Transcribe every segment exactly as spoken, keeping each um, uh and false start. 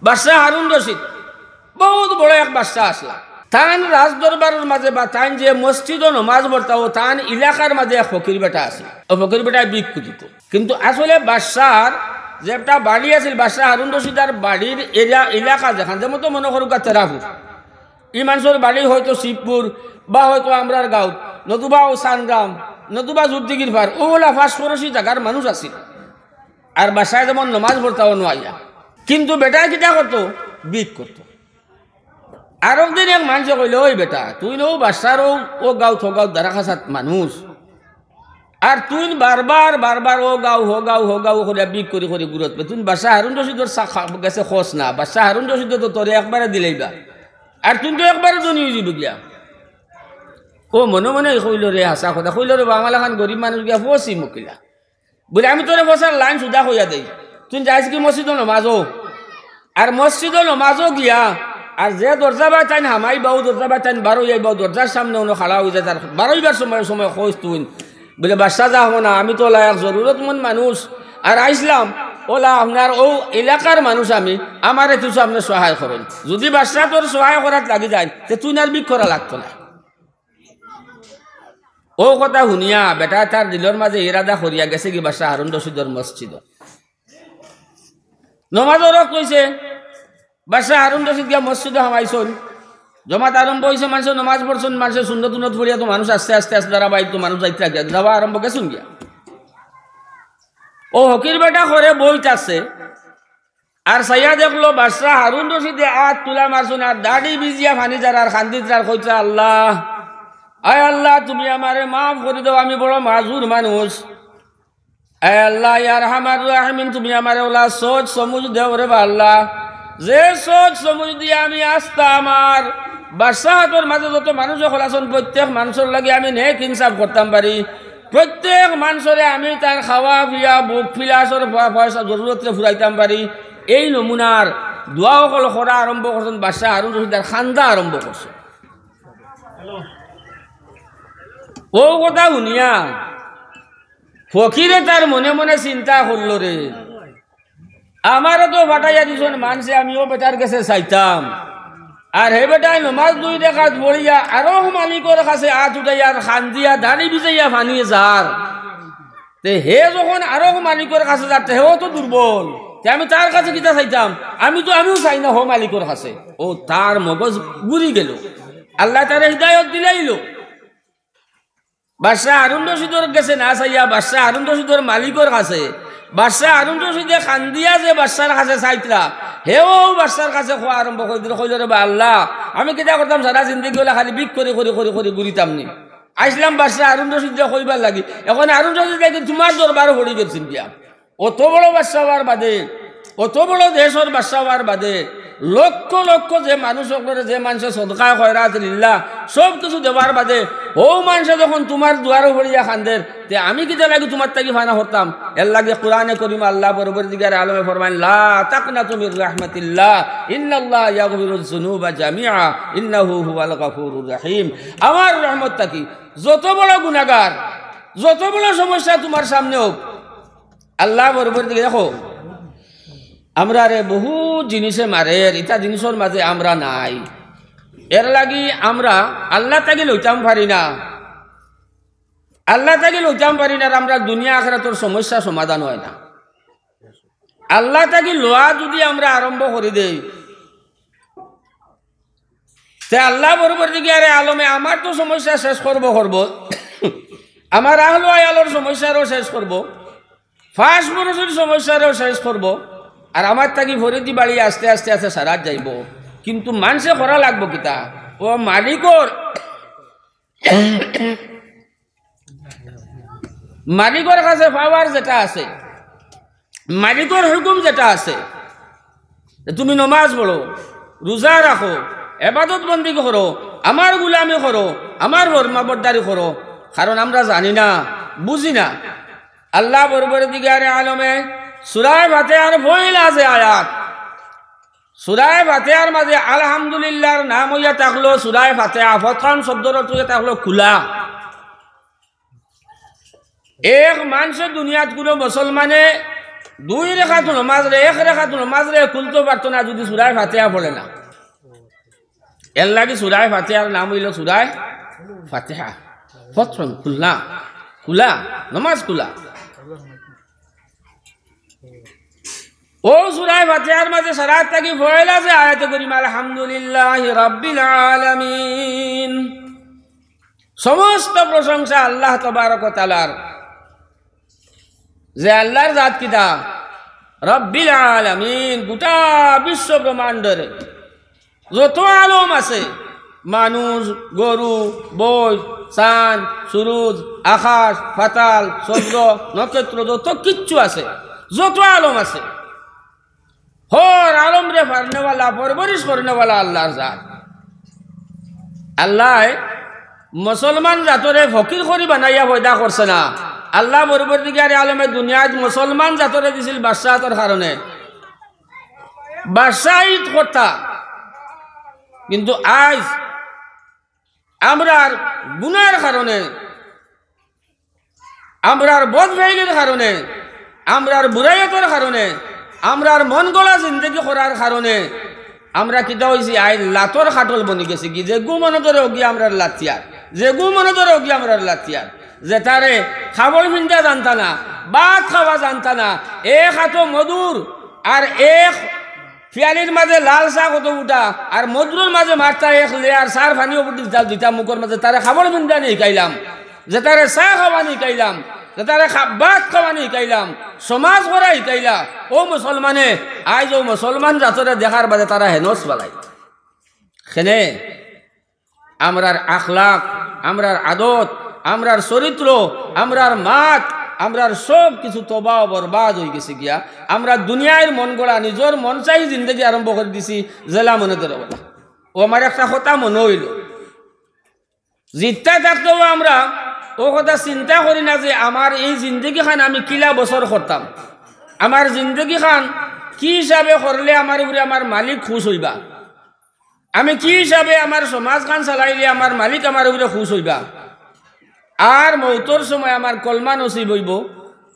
বাদশাহ হারুন রশিদ বউত বড় এক বাদশাহ আছলা। তান রাজদরবারর মাজে বা তাইন যে মসজিদো নমাজ পড়তা, অউ তান এলাকার মাজে এক ফকির বেটা আছিল। অউ ফকির বেটায় ভিক্ষু দিত। কিন্তু আসলে বাদশার যে একটা বাড়ি আছিল, বাদশাহ হারুন রশিদর বাড়ির এরিয়া, এলাকা যেখান, যেমন তো মনো করউক্কা তেরাপুর, ই মানষর বাড়ি হয়তো শিবপুর বা হয়তো আমরার গাঁওত, নতুবা অউ সানগ্রাম, নতুবা জুরদিগির পার, অউ অলা পাঁচ পড়শি জাগার মানুষ আছিল। আর বাদশায় যেমন নমাজ পড়তা অনো আইয়া, কিন্তু বেটায় কিতা করতো? ভিক করতো। আরক দিন এক মানষে কইলো, "ওই বেটা, তুইন অউ বাদশার অউ, অউ গাঁওত, অউ গাঁওত দারাখাস্ত মানুষ, আর তুইন বারবার, বারবার অউ গাঁও, হউ গাঁও, হউ গাঁও করিয়া ভিক করি করি ঘুরস বে। তুইন বাদশাহ হারুন রশিদর সা-, খা-, গেছে কস না, বাদশাহ হারুন রশিদে তো তোরে একবারে দিলাইবা, আর তুইন তো একবারে ধনী অইযিবে গিয়া।" অউ মনে মনে কইলো, "রে, হাছা কথা।" কইলো, "রে বা, আমার লাখান গরিব মানুষ গিয়া ফসি মুকিলা।" বুলে, "আমি তোরে ফসার লাইন সুজা কইয়া দেই, তুইন যাইস গি মসজিদো নমাজো, আর মসজিদো নমাজো গিয়া, আর যে দরজা বায় তাইন হামাইবা, অউ দরজা বায় তাইন বারইয়া আইবা, অউ দরজার সামনে অনো খাড়া অইযা তার বারইবার সময়, সময় কইস তুইন।" বুলে, "বাদশা যা, হো না, আমি তো অলা এক জরুরতমন্দ মানুষ, আর আইছলাম, অলা আপনার অউ এলাকার মানুষ আমি, আমারে কিছু আপনে সহায় করইন। যুদি বাদশা তোর সহায় করাত লাগি যায়, তে তুইন আর ভিক করা লাগতো না।" অউ কথা হুনিয়া বেটায় তার দিলর মাজে ইরাদা করিয়া গেছে গি বাদশা হারুন রশিদর মসজিদো। নমাজর অক্ত অইছে, বাদশা হারুন রশিদ গিয়া মসজিদো হামাইছইন। জমাত আরম্ভ অইছে, মানষে নমাজ পড়ছইন, মানষে সুন্নত টুন্নত পড়িয়া তো মানুষ আস্তে আস্তে আস্তে ধারাবাহিক তো মানুষ যাইতরা গিয়া, যাওয়া আরম্ভ গেছইন গিয়া। অউ ফকির বেটা ঘরে বইত আছে, আর চাইয়া দেখলো বাদশা হারুন রশিদে আত তুলা মারছইন, আর দাড়ি ভিজিয়া পানি যার, আর কান্দিতরা, আর কইতরা, "আল্লাহ, আয় আল্লাহ, তুমি আমারে মাফ করি দেও, আমি বড় মাজুর মানুষ। আয় আল্লাহ, ইয়া আরহামার রাহিমিন, তুমি আমারে অলা সহজ সমুজ দেও রে বা আল্লাহ, যে সহজ সমুজ দিয়া আমি আস্তা আমার বাদশাহতর মাজে যত মানুষ অকল আছইন, প্রত্যেক মানষর লাগি আমি নেক ইনসাফ করতাম পারি, প্রত্যেক মানষরে আমি তার খাওয়া পিয়া, ভুক পিয়াসর পয়সা জরুরতরে ফুরাইতাম পারি।" এই নমুনার দোয়া অকল করা আরম্ভ করছইন, বাদশা হারুন রশিদ আর কান্দা আরম্ভ করছইন। অউ কথা হুনিয়া ফকিরে তার মনে মনে চিন্তা করলো, "রে, আমারে তো ফাটাইয়া দিছইন মানষে, আমি অউ বেটার গেছে চাইতাম, আর হে বেটায় নমাজ দুই রেকাত পড়িয়া আরক মালিকর কাছে আত উঠাইয়া আর কান্দিয়া দাড়ি ভিজাইয়া পানি যার, তে হে যখন আরক মালিকর কাছে যার, তে হেও তো দুর্বল, তে আমি তার কাছে কিতা চাইতাম? আমি তো, আমিও চাই না হউ মালিকর কাছে।" অউ তার মগজ ঘুরি গেলো, আল্লায় তারে হিদায়ত দিলাইলো। বাদশা হারুন রশিদর গেছে না চাইয়া বাদশা হারুন রশিদর মালিকর কাছে, বাদশা হারুন রশিদে কান্দিয়া যে বাদশার কাছে চাইতরা, হেও বাদশার কাছে কওয়া আরম্ভ করি দিলো, কইলো, "রে বা আল্লাহ, আমি কিতা করতাম, সারা জিন্দেগি অলা খালি ভিক করি করি করি করি ঘুরিতাম নি? আইছলাম বাদশা হারুন রশিদরে কইবার লাগি, এখন হারুন রশিদ লাগি তুমার দরবারো পড়ি গেছইন গিয়া।" অত বড় বাদশা অওয়ার বাদে, অত বড় দেশর বাদশা অওয়ার বাদে, লক্ষ লক্ষ যে মানুষ অকলরে যে মানষে সদকা খয়রাত লিল্লাহ সব কিছু দেওয়ার বাদে, হউ মানষে যখন তুমার দুয়ারো পড়িয়া কান্দের, তে আমি কিতা লাগি তুমার থাকি ফানা করতাম? এর লাগি কোরআনে করিম আল্লাহ পরবর্তীকার আলমে ফরমাইন, "লা তাকনাতু মির রাহমাতিল্লাহ, ইন্নাল্লাহ ইয়াগফিরুজ জুনুবা জামিআ, ইন্নাহু হুয়াল গাফুরুর রাহিম।" আমার রহমত থাকি যত বড় গুনাগার, যত বড় সমস্যা তুমার সামনে অউক, আল্লাহ পরবর্তীকার, দেখো, আমরারে বহুত জিনিসে মারের, ইতা জিনিসর মাজে আমরা নাই। এর লাগি আমরা আল্লাহ থাকি লইতাম পারি না, আল্লাহ থাকি লইতাম পারি না, আর আমরার দুনিয়া আখেরাতর সমস্যা সমাধান অয় না। আল্লাহ থাকি লওয়া যুদি আমরা আরম্ভ করি দেই, তে আল্লাহ পরবর্তীকারে আলমে আমার তো সমস্যা শেষ করবো, করবো, আমার আহলো আয়ালর সমস্যারও শেষ করবো, পাঁচ বরসর সমস্যারও শেষ করবো, আর আমার থাকি ফরিদি বাড়ি আস্তে আস্তে আস্তে সারাত যাইবো। কিন্তু মানষে করা লাগবো কিতা? অউ মালিকর, মালিকর কাছে পাওয়ার যেটা আছে, মালিকর হুকুম যেটা আছে, যে তুমি নমাজ পড়ো, রোজা রাখো, এবাদত বন্দেগি করো, আমার গুলামি করো, আমার ফরমাবরদারি করো, কারণ আমরা জানি না, বুঝি না। আল্লাহ পরবর্তীকারে আলমে সূরায়ে ফাতিহার পয়লা যে আয়াত, সূরায়ে ফাতিহার মাজে আলহামদুলিল্লাহর নাম অইয়া থাকলো সূরায়ে ফাতিহা, ফতহান শব্দর অর্থ অইয়া থাকলো খুলা। এক মানষে দুনিয়াত কুনু মুসলমানে দুই রেখাত নমাজ রে, এক রেখাত নমাজ রে খুলতো পারতো না যুদি সুরায় ফাতিহা পড়ে না। এর লাগি সুরায় ফাতিহার নাম অইলো সুরায় ফাতিহা। ফতহুন খুলনা, খুলা, নমাজ খুলা। অউ সুরায় ফাতিহার মাঝে সারাত থাকি পয়লা যে আয়াতে করিমা আলহামদুলিল্লাহি রাব্বিল আলামিন, সমস্ত প্রশংসা আল্লাহ তাবারক ওয়া তাআলার, যে আল্লাহর জাত কিতা? রাব্বিল আলামিন, গোটা বিশ্ব ব্রহ্মাণ্ডর যত আলম আছে, মানুষ, গরু, বই, চান, সুরুজ, আকাশ, পাতাল, চন্দ্র, নক্ষত্র, যত কিচ্ছু আছে, যত আলম আছে, হর আলমরে পালনেওয়ালা, পরবরিশ করনেওয়ালা আল্লাহর জাত। আল্লায় মুসলমান জাতরে ফকির করি বানাইয়া পয়দা করছে না। আল্লাহ পরবর্তীকারে আলমে দুনিয়াত মুসলমান জাতরে দিছিল বাদশাহতর কারণে, বাদশাহিত কথা। কিন্তু আইজ আমরার গুনার কারণে, আমরার বদফেইলির কারণে, আমরার বুরাইয়াতর কারণে, আমরার মন গড়া জিন্দেগি করার কারণে আমরা কিতা অইছি? আইজ লাতর খাটল বনি গেছি গি। যেগু মনো ধরে অগি আমরার লাতিয়ার, যেগু মনো ধরে অগি আমরার লাতিয়ার। যেতারে কাপড় ফিন্দা জানতা না, ভাত খাওয়া জানতা না, এক আতো মধুর আর এক পিয়ালির মাঝে লাল চা কত ফুটা, আর মধুরর মাঝে মারতা এক লেয়ার চার পানি অবধি দিতা, দিতা মুখর মাঝে, তারে কাপড় ফিন্দা নি হিকাইলাম, যেতারে চা খাওয়া নি হিকাইলাম, যেতারে খা-, ভাত খাওয়া নি হিকাইলাম, সমাজ করা হিকাইলা। অউ মুসলমানে, আইজ অউ মুসলমান জাতরে দেখার বাদে তারা হেনস বালাই। কেনে? আমরার আখলাক, আমরার আদত, আমরার চরিত্র, আমরার মাত, আমরার সব কিছু তবাহ বরবাদ অইগেছে গিয়া। আমরা দুনিয়ার মন গড়া, নিজর মন চাই জিন্দেগি আরম্ভ করি দিছি, যেলা মনো ধরে অলা। অউ আমার একটা কথা মনো অইলো, জিত্তা থাকতেও আমরা অউ কথা চিন্তা করি না যে আমার এই জিন্দেগিখান আমি কিলা বছর করতাম, আমার জিন্দেগিখান কি হিসাবে করলে আমার উপরে আমার মালিক খুশ অইবা। আমি কি হিসাবে আমার সমাজখান চালাইলে আমার মালিক আমার উপরে খুশ অইবা, আর মউতর সময় আমার কলমা নসিব অইবো,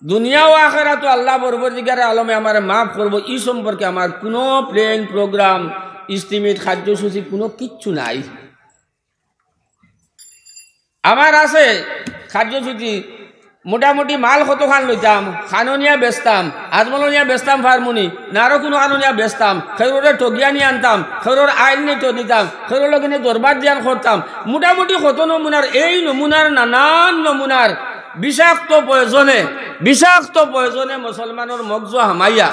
দুনিয়া ও আখেরাতো আল্লাহ পরবর্তীকারে আলমে আমারে মাফ করবো, ই সম্পর্কে আমার কুনু plan, program, estimate, কার্যসূচি কুনু কিচ্ছু নাই। আমার আছে কার্যসূচি, মোটামুটি মাল কতখান লইতাম, খানো নিয়া বেচতাম, আজমলো নিয়া বেচতাম, ফার্মুনি, নারো কুনু খানো নিয়া বেচতাম, খেউররে ঠগিয়া নিয়া আনতাম, খেউরর আইল নিতো নিতাম, খেউরর লগে নিয়া দরবার দিয়ান করতাম। মোটামুটি কত নমুনার, এই নমুনার নানান নমুনার বিষাক্ত প্রয়োজনে, বিষাক্ত প্রয়োজনে মুসলমানর মগজো হামাইয়া,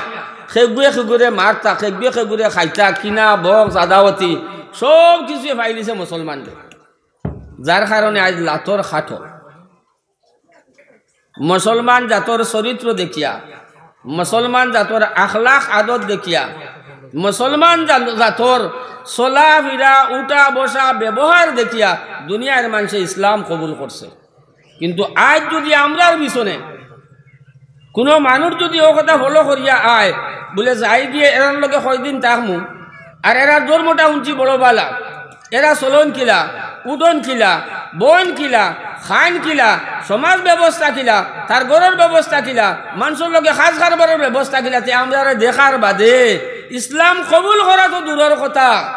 খেগুয়ে খেগুরে মারতা, খেগুয়ে খেগুরে খাইতা, কিনা, বক, জাদাওতি, সব কিছুয়ে ফাইলিছে মুসলমানরে। যার কারণে আইজ লাতর খাটল। মুসলমান জাতর চরিত্র দেখিয়া, মুসলমান জাতর আখলাক আদত দেখিয়া, মুসলমান জা-, জাতর চলাফিরা, উঠা বসা, ব্যবহার দেখিয়া দুনিয়ার মানষে ইসলাম কবুল করছে। কিন্তু আইজ যুদি আমরার পিছনে কুনু মানুষ যুদি অউ কথা follow করিয়া আয়, বুলে যাই গিয়া এরার লগে কয়দিন থাকমু, আর এরার ধর্মটা হুনছি বড় বালা, এরা চলন কিলা, উঠন কিলা, বয়ন কিলা, খাইন কিলা, সমাজ ব্যবস্থা কিলা, তার ঘরর ব্যবস্থা কিলা, মানষর লগে কাজ কারবারর ব্যবস্থা কিলা, তে আমরারে দেখার বাদে ইসলাম কবুল করা তো দূরর কথা,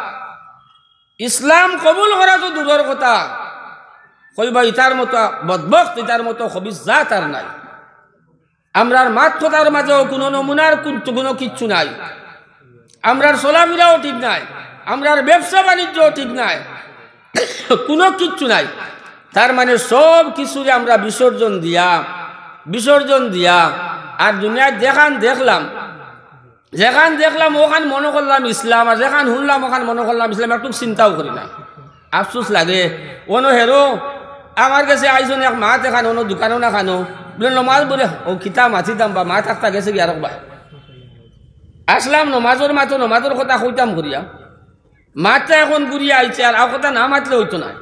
ইসলাম কবুল করা তো দূরর কথা। কইবা, "ইতার মতো বদবখত, ইতার মতো খবিস জাত আর নাই।" আমরার মাত কথার মাঝেও কুনু নমুনার কুন-, কুনু কিচ্ছু নাই। আমরার চলাফিরাও ঠিক নাই, আমরার ব্যবসা বাণিজ্যও ঠিক নাই, কুনু কিচ্ছু নাই। তার মানে সব কিছুরে আমরা বিসর্জন দিয়া, বিসর্জন দিয়া, আর দুনিয়াত যেখান দেখলাম, যেখান দেখলাম অখান মনো করলাম ইসলাম, আর যেখান হুনলাম অখান মনো করলাম ইসলাম, একটুক চিন্তাও করি না। আফসোস লাগে। অনো হেরো, আমার গেছে আইছইন এক মাত এখান, অনো দোকানো না খানো, বুলে নমাজ বুলে, অউ কিতা মাতিতাম বা, মাত আখতা গেছে গিয়া আরক বা। আসলাম নমাজর মাতো, নমাজর কথা কইতাম করিয়া, মাতটা এখন ঘুরিয়া আইছে, আর অউ কথা না মাতলে অইতো নায়।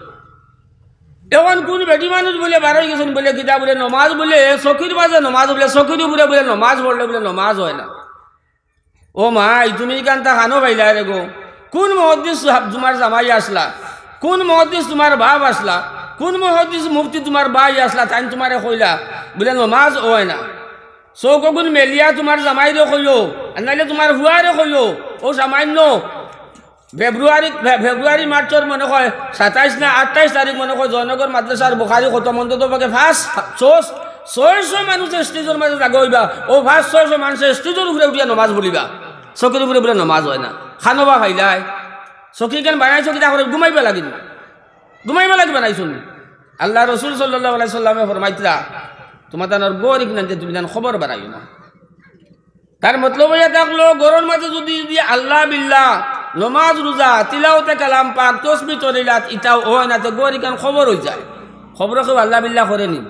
এখন কুন বেটি মানুষ বুলে বারই গেছইন বুলে কিতা বুলে নমাজ বুলে, চকির মাঝে নমাজ বুলে, চকির উপরে বুলে নমাজ পড়লে বুলে নমাজ অয় না। ও মাই, তুমি ইখানতা খানো পাইলায় রে গো? কুন মুহাদ্দিস সাব তুমার জামাই আছলা? কুন মুহাদ্দিস তুমার বাপ আছলা? কুন মুহাদ্দিস মুফতি তুমার ভাই আছলা? তাইন তুমারে কইলা বুলে নমাজ অয় না। চউখ অগুন মেলিয়া তুমার জামাইরে কইও, আর নাইলে তুমার ফুয়ারে কইও, অউ সামাইন্য ফেব্রুয়ারি, ফে-, ফেব্রুয়ারি মাসর মনে কয় সাতাইশ না আটাইশ তারিখ মনে কয় জয়নগর মাদ্রাসার বুখারি খতম অন্তত পক্ষে পাঁচ, ছয়, ছয়শো মানুষ stage-র মাঝে জাগা অইবা, অউ পাঁচ ছয়শো মানুষে stage-র উপরে উঠিয়া নমাজ পড়িবা, চকির উপরে বুলে নমাজ অয় না, খানোবা ফাইলায়, চকিখান বানাইছো কিতা করে ঘুমাইবা লাগি না? ঘুমাইবা লাগি বানাইছো নি? আল্লার রসুল সাল্লাল্লাহু আলাইহি সাল্লামে ফরমাইতরা, তুমার তানর ঘর ইখান যে তুমি তান কবর বানাইও না। তার মতলব অইয়া থাকলো, ঘরর মাঝে যুদি, যুদি আল্লাহ বিল্লাহ, নমাজ রোজা, তিলাওতে কালাম পাক, তসবি তরিলাত, ইতাও অয় না, তে ঘর ইখান কবর অইযায়। কবরো কেউ আল্লাহ বিল্লাহ করে নি?